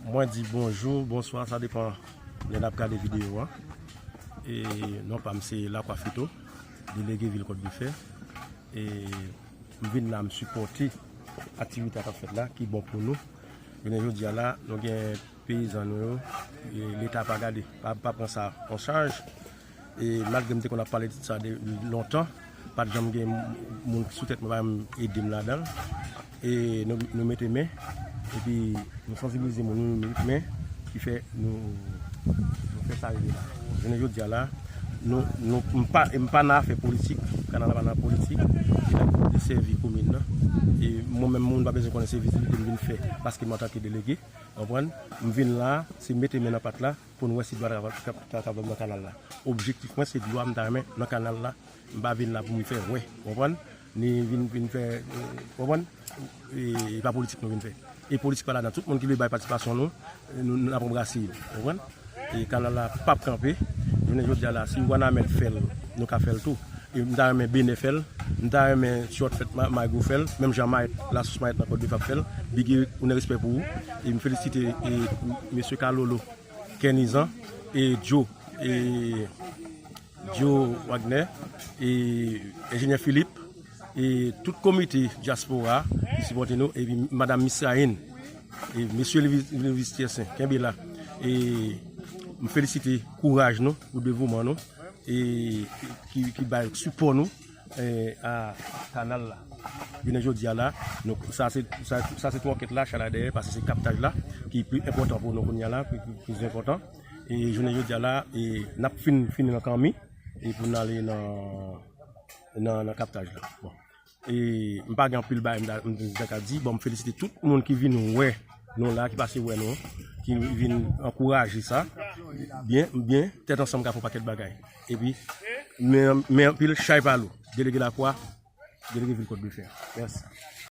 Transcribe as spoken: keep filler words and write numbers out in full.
Mwen di bonjou, bonswa, sa depan lè n ap gade videyo a. E non pa m se Lacroix Fito, delege vil Kòt de Fè. E m vin la, m sipòte aktivite a k ap fèt la, ki bon pou nou. Jounen jodi a la, nou gen peyizan nou yo, e Leta pa gade, pa, pa pran sa an chaj. E malgre m te konn ap pale de sa de lontan, pa t janm gen moun sou tèt mwen pa janm ede m ladan l. E nou, nou mete men, epi nou sansibilize moun, nou mete men, ki fè nou, nou fè sa rive la. Jounen jodi a la, nou, nou, m pa, m pa nan afè politik, kanal la pa nan politik, li la pou desèvi komin nan. E mwen menm, moun pa bezwen konnen se vizibilite m vin fè, paske m antanke delege, konprann? M vin la, se mete men nan pat la, pou n wè si dlo a ta kapab, ta kapab nan kanal la. Objektif mwen, se dlo a m ta renmen nan kanal la. M pa vin la pou m fè wè, konprann? Ni vin, vin fè, konprann? E, e pa politik nou vin fè. E politik pa ladan. Tout moun ki vle bay patisipasyon nou, nou, nou ap anbrase yo, konprann? E kanal la p ap kanpe. Jounen jodi a la, si Wanament fè l, nou ka fè l tou. E m ta renmen Benè fè l, m ta renmen Tchòt fè l, Ma-, Maygo fè l, menm jan Mayèt, Lasous Mayèt nan Kòt de Fè ap fè l. Big up, respè pou ou. E m felisite, e, mesye Kalolo, Kenizan, e Joe, e Joe Wagner, e Enjenyè Philippe, e tout komite dyaspora ki sipòte nou, epi Madanm Misraïn, e Mesye Elvis, Elvis Tiercin, kenbe la. E m felisite kouraj nou, pou devouman nou, e ki, ki bay sipò nou, e, a kanal la. Jounen jodi a la, nou, sa se, sa, sa se twòkèt la, chalè dèyè, paske se kaptaj la ki pi enpòtan pou nou kounye a la, ki, ki, ki enpòtan. E jounen jodi a la, e n ap fin, fini nan kanmi, e pou n ale nan, nan, nan kaptaj la. Bon. E m pa gen anpil bagay m ta, m ta ka di. Bon, m felisite tout moun ki vin wè nou la, ki pase wè nou, ki vin ankouraje sa. Byen, byen, tèt ansanm ka fè yon pakèt bagay. Epi, men, men anpil chay pa lou. Delege Lakwa, delege vil Kòt de Fè. Mèsi.